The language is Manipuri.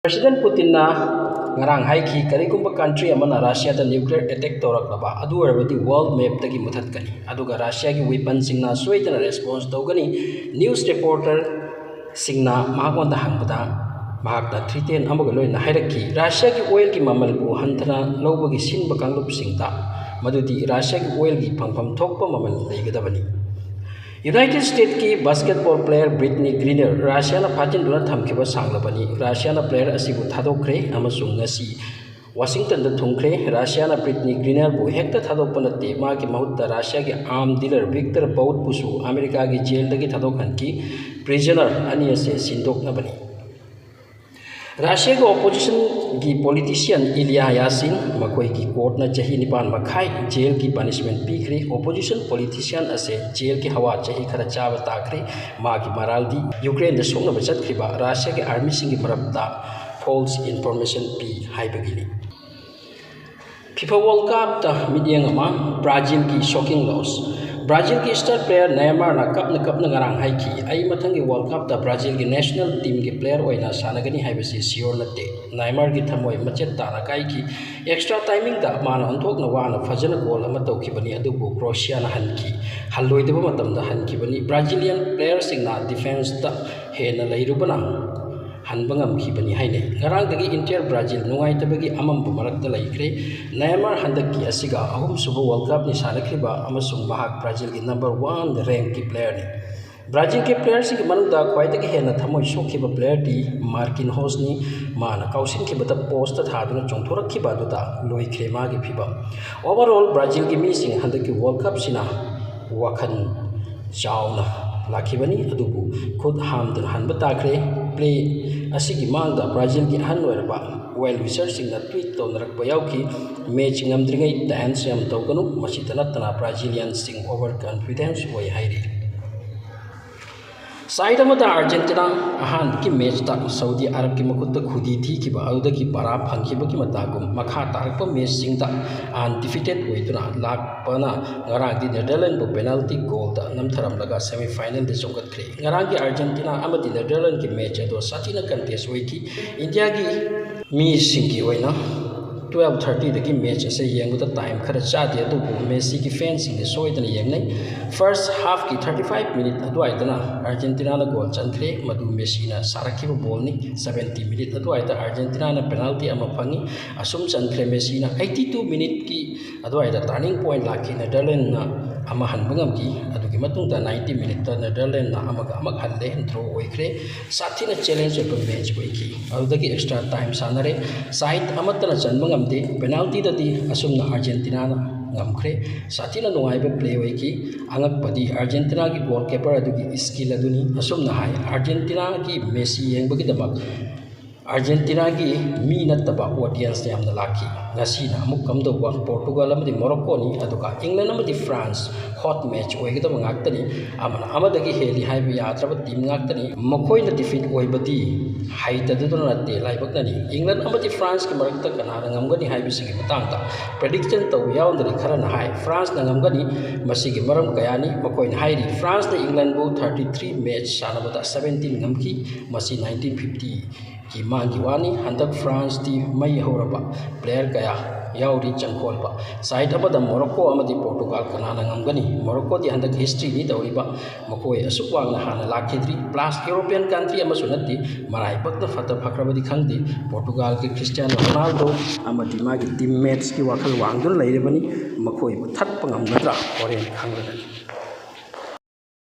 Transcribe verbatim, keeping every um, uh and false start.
ꯄ꯭ꯔꯦꯁꯤꯗꯦꯟ ꯄꯨꯇꯤꯟꯅ ꯉꯔꯥꯡ ꯍꯥꯏꯈꯤ, ꯀꯔꯤꯒꯨꯝꯕ ꯀꯟꯇ꯭ꯔꯤ ꯑꯃꯅ ꯔꯁꯤꯌꯥꯗ ꯅ꯭ꯌꯨꯀ꯭ꯂꯤꯌꯔ ꯑꯦꯇꯦꯛ ꯇꯧꯔꯛꯂꯕ, ꯑꯗꯨ ꯑꯣꯏꯔꯕꯗꯤ ꯋꯥꯔꯜꯗ ꯃꯦꯞꯇꯒꯤ ꯃꯨꯊꯠꯀꯅꯤ, ꯑꯗꯨꯒ ꯔꯁꯤꯌꯥꯒꯤ ꯋꯦꯄꯟꯁꯤꯡꯅ ꯁꯣꯏꯗꯅ ꯔꯦꯁꯄꯣꯟꯁ ꯇꯧꯒꯅꯤ꯫ ꯅ꯭ꯌꯨꯁ ꯔꯤꯄꯣꯔꯇꯔꯁꯤꯡꯅ ꯃꯉꯣꯟꯗ ꯍꯪꯕꯗ, ꯃꯍꯥꯛꯅ ꯊ꯭ꯔꯤꯇꯦꯟ ꯑꯃꯒ ꯂꯣꯏꯅꯅ ꯍꯥꯏꯔꯛꯈꯤ, ꯔꯁꯤꯌꯥꯒꯤ ꯑꯣꯏꯜꯒꯤ ꯃꯃꯜꯕꯨ ꯍꯟꯊꯅ ꯂꯧꯕꯒꯤ ꯁꯤꯟꯕ ꯀꯥꯡꯂꯨꯞꯁꯤꯡꯗ ꯃꯗꯨꯗꯤ ꯔꯁꯤꯌꯥꯒꯤ ꯑꯣꯏꯜꯒꯤ ꯐꯪꯐꯝ ꯊꯣꯛꯄ ꯃꯃꯜ ꯂꯩꯒꯗꯕꯅꯤ꯫ ꯌꯨꯅꯥꯏꯇꯦꯗ ꯁ꯭ꯇꯦꯠꯀꯤ ꯕꯥꯁꯀꯦꯠꯕꯣꯜ ꯄ꯭ꯂꯦꯌꯔ ꯕ꯭ꯔꯤꯠꯅꯤ ꯒ꯭ꯔꯤꯅꯔ ꯔꯁꯤꯌꯥꯅ ꯐꯥꯖꯤꯟꯗꯨꯅ ꯊꯝꯈꯤꯕ ꯁꯥꯡꯂꯕꯅꯤ꯫ ꯔꯁꯤꯌꯥꯅ ꯄ꯭ꯂꯦꯌꯔ ꯑꯁꯤꯕꯨ ꯊꯥꯗꯣꯛꯈ꯭ꯔꯦ ꯑꯃꯁꯨꯡ ꯉꯁꯤ ꯋꯥꯁꯤꯡꯇꯟꯗ ꯊꯨꯡꯈ꯭ꯔꯦ꯫ ꯔꯁꯤꯌꯥꯅ ꯕ꯭ꯔꯤꯠꯅꯤ ꯒ꯭ꯔꯤꯅꯔꯕꯨ ꯍꯦꯛꯇ ꯊꯥꯗꯣꯛꯄ ꯅꯠꯇꯦ, ꯃꯥꯒꯤ ꯃꯍꯨꯠꯇ ꯔꯁꯤꯌꯥꯒꯤ ꯑꯥꯔꯝ ꯗꯤꯂꯔ ꯚꯤꯛꯇꯔ ꯄꯧꯠꯄꯨꯁꯨ ꯑꯃꯦꯔꯤꯀꯥꯒꯤ ꯖꯦꯜꯗꯒꯤ ꯊꯥꯗꯣꯛꯍꯟꯈꯤ꯫ ꯄ꯭ꯔꯤꯖꯅꯔ ꯑꯅꯤ ꯑꯁꯦ ꯁꯤꯟꯗꯣꯛꯅꯕꯅꯤ꯫ ꯔꯁꯤꯌꯥꯒꯤ ꯑꯣꯄꯣꯖꯤꯁꯟꯒꯤ ꯄꯣꯂꯤꯇꯤꯁꯤꯌꯟ ꯏꯂꯤꯌꯥ ꯌꯥꯁꯤꯟ, ꯃꯈꯣꯏꯒꯤ ꯀꯣꯔꯠꯅ ꯆꯍꯤ ꯅꯤꯄꯥꯟ ꯃꯈꯥꯏ ꯖꯦꯜꯒꯤ ꯄꯅꯤꯁꯃꯦꯟ ꯄꯤꯈ꯭ꯔꯦ꯫ ꯑꯣꯄꯣꯖꯤꯁꯟ ꯄꯣꯂꯤꯇꯤꯁꯤꯌꯟ ꯑꯁꯦ ꯖꯦꯜꯒꯤ ꯍꯋꯥ ꯆꯍꯤ ꯈꯔ ꯆꯥꯕ ꯇꯥꯈ꯭ꯔꯦ꯫ ꯃꯥꯒꯤ ꯃꯔꯥꯜꯗꯤ ꯌꯨꯀ꯭ꯔꯦꯟꯗ ꯁꯣꯛꯅꯕ ꯆꯠꯈ꯭ꯔꯤꯕ ꯔꯁꯤꯌꯥꯒꯤ ꯑꯥꯔꯃꯤꯁꯤꯡꯒꯤ ꯃꯔꯛꯇ ꯐꯣꯜꯁ ꯏꯟꯐꯣꯔꯃꯦꯁꯟ ꯄꯤ ꯍꯥꯏꯕꯒꯤꯅꯤ꯫ ꯐꯤꯐꯥ ꯋꯥꯔꯜ ꯀꯞꯇ ꯃꯤꯠꯌꯦꯡ ꯑꯃ꯫ ꯕ꯭ꯔꯥꯖꯤꯜꯒꯤ ꯁꯣꯀꯤꯡ ꯂꯣꯁ꯫ ꯕ꯭ꯔꯥꯖꯤꯜꯒꯤ ꯁ꯭ꯇꯥꯔ ꯄ꯭ꯂꯦꯌꯔ ꯅꯦꯃꯥꯔꯅ ꯀꯞꯅ ꯀꯞꯅ ꯉꯔꯥꯡ ꯍꯥꯏꯈꯤ, "ꯑꯩ ꯃꯊꯪꯒꯤ ꯋꯥꯔꯜ ꯀꯞꯇ ꯕ꯭ꯔꯥꯖꯤꯜꯒꯤ ꯅꯦꯁꯅꯦꯜ ꯇꯤꯝꯒꯤ ꯄ꯭ꯂꯦꯌꯔ ꯑꯣꯏꯅ ꯁꯥꯟꯅꯒꯅꯤ ꯍꯥꯏꯕꯁꯤ ꯁꯤꯌꯣꯔ ꯅꯠꯇꯦ"꯫ ꯅꯦꯃꯥꯔꯒꯤ ꯊꯃꯣꯏ ꯃꯆꯦꯠ ꯇꯥꯅ ꯀꯥꯏꯈꯤ꯫ ꯑꯦꯛꯁꯇ꯭ꯔꯥ ꯇꯥꯏꯃꯤꯡꯗ ꯃꯥꯅ ꯑꯣꯟꯊꯣꯛꯅ ꯋꯥꯅ ꯐꯖꯅ ꯒꯣꯜ ꯑꯃ ꯇꯧꯈꯤꯕꯅꯤ, ꯑꯗꯨꯕꯨ ꯀ꯭ꯔꯣꯁꯤꯌꯥꯅ ꯍꯟꯈꯤ꯫ ꯍꯜꯂꯣꯏꯗꯕ ꯃꯇꯝꯗ ꯍꯟꯈꯤꯕꯅꯤ꯫ ꯕ꯭ꯔꯥꯖꯤꯂꯤꯌꯟ ꯄ꯭ꯂꯦꯌꯔꯁꯤꯡꯅ ꯗꯤꯐꯦꯟꯁꯇ ꯍꯦꯟꯅ ꯂꯩꯔꯨꯕꯅ ꯍꯟꯕ ꯉꯝꯈꯤꯕꯅꯤ ꯍꯥꯏꯅꯩ꯫ ꯉꯔꯥꯡꯗꯒꯤ ꯏꯟꯇꯤꯌꯔ ꯕ꯭ꯔꯥꯖꯤꯜ ꯅꯨꯡꯉꯥꯏꯇꯕꯒꯤ ꯑꯃꯝꯕ ꯃꯔꯛꯇ ꯂꯩꯈ꯭ꯔꯦ꯫ ꯅꯦꯃꯥꯔ ꯍꯟꯗꯛꯀꯤ ꯑꯁꯤꯒ ꯑꯍꯨꯝꯁꯨꯕ ꯋꯥꯔꯜ ꯀꯞꯅꯤ ꯁꯥꯟꯅꯈꯤꯕ ꯑꯃꯁꯨꯡ ꯃꯍꯥꯛ ꯕ꯭ꯔꯥꯖꯤꯜꯒꯤ ꯅꯝꯕꯔ ꯋꯥꯟ ꯔꯦꯡꯛꯀꯤ ꯄ꯭ꯂꯦꯌꯔꯅꯤ꯫ ꯕ꯭ꯔꯥꯖꯤꯜꯒꯤ ꯄ꯭ꯂꯦꯌꯔꯁꯤꯡꯒꯤ ꯃꯅꯨꯡꯗ ꯈ꯭ꯋꯥꯏꯗꯒꯤ ꯍꯦꯟꯅ ꯊꯃꯣꯏ ꯁꯣꯛꯈꯤꯕ ꯄ꯭ꯂꯦꯌꯔꯗꯤ ꯃꯥꯔꯀꯤꯟꯍꯣꯁꯅꯤ꯫ ꯃꯥꯅ ꯀꯥꯎꯁꯤꯟꯈꯤꯕꯗ ꯄꯣꯁꯇ ꯊꯥꯗꯨꯅ ꯆꯣꯡꯊꯣꯔꯛꯈꯤꯕ ꯑꯗꯨꯗ ꯂꯣꯏꯈ꯭ꯔꯦ ꯃꯥꯒꯤ ꯐꯤꯕꯝ꯫ ꯑꯣꯚꯔꯑꯣꯜ ꯕ꯭ꯔꯥꯖꯤꯜꯒꯤ ꯃꯤꯁꯤꯡ ꯍꯟꯗꯛꯀꯤ ꯋꯥꯔꯜ ꯀꯞꯁꯤꯅ ꯋꯥꯈꯜ ꯆꯥꯎꯅ ꯂꯥꯛꯈꯤꯕꯅꯤ, ꯑꯗꯨꯕꯨ ꯈꯨꯠ ꯍꯥꯝꯗꯨꯅ ꯍꯟꯕ ꯇꯥꯈ꯭ꯔꯦ꯫ ꯄ꯭ꯂꯦ ꯑꯁꯤꯒꯤ ꯃꯥꯡꯗ ꯕ꯭ꯔꯥꯖꯤꯜꯒꯤ ꯑꯍꯟ ꯑꯣꯏꯔꯕ ꯋꯦꯜ ꯋꯤꯁꯔꯁꯤꯡꯅ ꯇ꯭ꯋꯤꯠ ꯇꯧꯅꯔꯛꯄ ꯌꯥꯎꯈꯤ, "ꯃꯦꯆ ꯉꯝꯗ꯭ꯔꯤꯉꯩ ꯗꯥꯟꯁ ꯌꯥꯝ ꯇꯧꯒꯅꯨ, ꯃꯁꯤꯇ ꯅꯠꯇꯅ ꯕ꯭ꯔꯥꯖꯤꯂꯤꯌꯟꯁꯤꯡ ꯑꯣꯚꯔ ꯀꯟꯐꯤꯗꯦꯟꯁ ꯑꯣꯏ" ꯍꯥꯏꯔꯤ꯫ Side ꯑꯃꯗ ꯑꯥꯔꯖꯦꯟꯇꯤꯅꯥ ꯑꯍꯥꯟꯕꯒꯤ ꯃꯦꯠꯁꯇ ꯁꯥꯎꯗꯤ ꯑꯔꯕꯀꯤ ꯃꯈꯨꯠꯇ ꯈꯨꯗꯤ ꯊꯤꯈꯤꯕ ꯑꯗꯨꯗꯒꯤ ꯄꯔꯥ ꯐꯪꯈꯤꯕꯒꯤ ꯃꯇꯥꯒꯨꯝ, ꯃꯈꯥ ꯇꯥꯔꯛꯄ ꯃꯦꯠꯁꯁꯤꯡꯗ ꯑꯟꯗꯤꯐꯤꯇꯦꯠ ꯑꯣꯏꯗꯨꯅ ꯂꯥꯛꯄꯅ ꯉꯔꯥꯡꯗꯤ ꯅꯦꯗꯔꯂꯦꯟꯕꯨ ꯄꯦꯅꯥꯜꯇꯤ ꯒꯣꯜꯗ ꯅꯝꯊꯔꯝꯂꯒ ꯁꯦꯃꯤꯐꯥꯏꯅꯦꯜꯗ ꯆꯣꯡꯈꯠꯈ꯭ꯔꯦ꯫ ꯉꯔꯥꯡꯒꯤ ꯑꯥꯔꯖꯦꯟꯇꯤꯅꯥ ꯑꯃꯗꯤ ꯅꯦꯗꯔꯂꯦꯟꯒꯤ ꯃꯦꯠꯁ ꯑꯗꯣ ꯁꯥꯊꯤꯅ ꯀꯟꯇꯦꯁ ꯑꯣꯏꯈꯤ꯫ ꯏꯟꯗꯤꯌꯥꯒꯤ ꯃꯤꯁꯤꯡꯒꯤ ꯑꯣꯏꯅ ꯇ꯭ꯋꯦꯜꯞ ꯊꯥꯔꯇꯤꯗꯒꯤ ꯃꯦꯠꯁ ꯑꯁꯦ ꯌꯦꯡꯕꯗ ꯇꯥꯏꯝ ꯈꯔ ꯆꯥꯗꯦ, ꯑꯗꯨꯕꯨ ꯃꯦꯁꯤꯒꯤ ꯐꯦꯟꯁꯤꯡꯗꯤ ꯁꯣꯏꯗꯅ ꯌꯦꯡꯅꯩ꯫ ꯐꯥꯔꯁ ꯍꯥꯐꯀꯤ ꯊꯥꯔꯇꯤ ꯐꯥꯏꯚ ꯃꯤꯅꯤꯠ ꯑꯗꯨꯋꯥꯏꯗꯅ ꯑꯥꯔꯖꯦꯟꯇꯤꯅꯥꯅ ꯒꯣꯜ ꯆꯟꯈ꯭ꯔꯦ꯫ ꯃꯗꯨ ꯃꯦꯁꯤꯅ ꯁꯥꯔꯛꯈꯤꯕ ꯕꯣꯜꯅꯤ꯫ ꯁꯕꯦꯟꯇꯤ ꯃꯤꯅꯤꯠ ꯑꯗꯨꯋꯥꯏꯗ ꯑꯥꯔꯖꯦꯟꯇꯤꯅꯥꯅ ꯄꯦꯅꯥꯜꯇꯤ ꯑꯃ ꯐꯪꯉꯤ꯫ ꯑꯁꯨꯝ ꯆꯟꯈ꯭ꯔꯦ ꯃꯦꯁꯤꯅ꯫ ꯑꯩꯠꯇꯤ ꯇꯨ ꯃꯤꯅꯤꯠꯀꯤ ꯑꯗꯨꯋꯥꯏꯗ ꯇꯥꯔꯅꯤꯡ ꯄꯣꯏꯟꯠ ꯂꯥꯛꯈꯤ꯫ ꯅꯦꯗꯔꯂꯦꯟꯅ ꯑꯃ ꯍꯟꯕ ꯉꯝꯈꯤ꯫ ꯑꯗꯨꯒꯤ ꯃꯇꯨꯡꯗ ꯅꯥꯏꯟꯇꯤ ꯃꯤꯅꯤꯠꯇ ꯅꯦꯗꯔꯂꯦꯟꯅ ꯑꯃꯒ ꯑꯃ ꯍꯜꯂꯦ, ꯗ꯭ꯔꯣ ꯑꯣꯏꯈ꯭ꯔꯦ꯫ ꯁꯥꯊꯤꯅ ꯆꯦꯂꯦꯟꯖ ꯑꯣꯏꯕ ꯃꯦꯠꯁ ꯑꯣꯏꯈꯤ꯫ ꯑꯗꯨꯗꯒꯤ ꯑꯦꯛꯁꯇ꯭ꯔꯥ ꯇꯥꯏꯝ ꯁꯥꯟꯅꯔꯦ꯫ ꯁꯥꯏꯠ ꯑꯃꯠꯇꯅ ꯆꯟꯕ ꯉꯝꯗꯦ꯫ ꯄꯦꯅꯥꯜꯇꯤꯗꯗꯤ ꯑꯁꯨꯝꯅ ꯑꯥꯔꯖꯦꯟꯇꯤꯅꯥꯅ ꯉꯝꯈ꯭ꯔꯦ꯫ ꯁꯥꯊꯤꯅ ꯅꯨꯡꯉꯥꯏꯕ ꯄ꯭ꯂꯦ ꯑꯣꯏꯈꯤ꯫ ꯑꯉꯛꯄꯗꯤ ꯑꯥꯔꯖꯦꯟꯇꯤꯅꯥꯒꯤ ꯒꯣꯜ ꯀꯤꯄꯔ ꯑꯗꯨꯒꯤ ꯏꯁꯀꯤꯜ ꯑꯗꯨꯅꯤ꯫ ꯑꯁꯨꯝꯅ ꯍꯥꯏ, ꯑꯥꯔꯖꯦꯟꯇꯤꯅꯥꯒꯤ ꯃꯦꯁꯤ ꯌꯦꯡꯕꯒꯤꯗꯃꯛ ꯑꯥꯔꯖꯦꯟꯇꯤꯅꯥꯒꯤ ꯃꯤ ꯅꯠꯇꯕ ꯑꯣꯗꯤꯌꯦꯟꯁ ꯌꯥꯝꯅ ꯂꯥꯛꯈꯤ꯫ ꯉꯁꯤꯅ ꯑꯃꯨꯛ ꯀꯝꯗꯧꯕ ꯄꯣꯔꯇꯨꯒꯜ ꯑꯃꯗꯤ ꯃꯣꯔꯣꯀꯣꯅꯤ, ꯑꯗꯨꯒ ꯏꯪꯂꯦꯟ ꯑꯃꯗꯤ ꯐ꯭ꯔꯥꯟꯁ ꯍꯣꯠ ꯃꯦꯠꯆ ꯑꯣꯏꯒꯗꯕ ꯉꯥꯛꯇꯅꯤ꯫ ꯑꯃꯅ ꯑꯃꯗꯒꯤ ꯍꯦꯜꯂꯤ ꯍꯥꯏꯕ ꯌꯥꯗ꯭ꯔꯕ ꯇꯤꯝ ꯉꯥꯛꯇꯅꯤ꯫ ꯃꯈꯣꯏꯅ ꯗꯤꯐꯤꯠ ꯑꯣꯏꯕꯗꯤ ꯍꯩꯇꯗꯨꯅ ꯅꯠꯇꯦ, ꯂꯥꯏꯕꯛꯅꯅꯤ꯫ ꯏꯪꯂꯦꯟ ꯑꯃꯗꯤ ꯐ꯭ꯔꯥꯟꯁꯀꯤ ꯃꯔꯛꯇ ꯀꯅꯥꯅ ꯉꯝꯒꯅꯤ ꯍꯥꯏꯕꯁꯤꯒꯤ ꯃꯇꯥꯡꯗ ꯄ꯭ꯔꯦꯗꯤꯛꯁꯟ ꯇꯧꯕ ꯌꯥꯎꯔꯝꯗꯅꯤ꯫ ꯈꯔꯅ ꯍꯥꯏ ꯐ꯭ꯔꯥꯟꯁꯅ ꯉꯝꯒꯅꯤ꯫ ꯃꯁꯤꯒꯤ ꯃꯔꯝ ꯀꯌꯥꯅꯤ꯫ ꯃꯈꯣꯏꯅ ꯍꯥꯏꯔꯤ, ꯐ꯭ꯔꯥꯟꯁꯅ ꯏꯪꯂꯦꯟꯕꯨ ꯊꯥꯔꯇꯤ ꯊ꯭ꯔꯤ ꯃꯦꯠꯆ ꯁꯥꯟꯅꯕꯗ ꯁꯕꯦꯟꯇꯤꯟ ꯉꯝꯈꯤ꯫ ꯃꯁꯤ ꯅꯥꯏꯟꯇꯤꯟ ꯐꯤꯐꯇꯤ ꯀꯤ ꯃꯥꯡꯒꯤ ꯋꯥꯅꯤ꯫ ꯍꯟꯗꯛ ꯐ꯭ꯔꯥꯟꯁꯇꯤ ꯃꯩ ꯍꯧꯔꯕ ꯄ꯭ꯂꯦꯌꯔ ꯀꯌꯥ ꯌꯥꯎꯔꯤ ꯆꯪꯈꯣꯜꯄ꯫ ꯁꯥꯏꯠ ꯑꯃꯗ ꯃꯣꯔꯣꯀꯣ ꯑꯃꯗꯤ ꯄꯣꯔꯇꯨꯒꯥꯜ, ꯀꯅꯥꯅ ꯉꯝꯒꯅꯤ? ꯃꯣꯔꯣꯀꯣꯗꯤ ꯍꯟꯗꯛ ꯍꯤꯁꯇ꯭ꯔꯤꯅꯤ ꯇꯧꯔꯤꯕ, ꯃꯈꯣꯏ ꯑꯁꯨꯛ ꯋꯥꯡꯅ ꯍꯥꯟꯅ ꯂꯥꯛꯈꯤꯗ꯭ꯔꯤ꯫ ꯄ꯭ꯂꯥꯁ ꯌꯨꯔꯣꯄꯤꯌꯟ ꯀꯟꯇ꯭ꯔꯤ ꯑꯃꯁꯨ ꯅꯠꯇꯦ, ꯃꯔꯥꯏꯕꯛꯅ ꯐꯠꯇ ꯐꯈ꯭ꯔꯕꯗꯤ ꯈꯪꯗꯦ꯫ ꯄꯣꯔꯇꯨꯒꯥꯜꯒꯤ ꯈ꯭ꯔꯤꯁꯇꯤꯌꯥꯅꯣ ꯔꯣꯅꯥꯜꯗꯣ ꯑꯃꯗꯤ ꯃꯥꯒꯤ ꯇꯤꯝ ꯃꯦꯠꯁꯀꯤ ꯋꯥꯈꯜ ꯋꯥꯡꯗꯨꯅ ꯂꯩꯔꯤꯕꯅꯤ꯫ ꯃꯈꯣꯏꯕꯨ ꯊꯠꯄ ꯉꯝꯒꯗ꯭ꯔꯥ? ꯍꯣꯔꯦꯟ ꯈꯪꯂꯒꯅꯤ꯫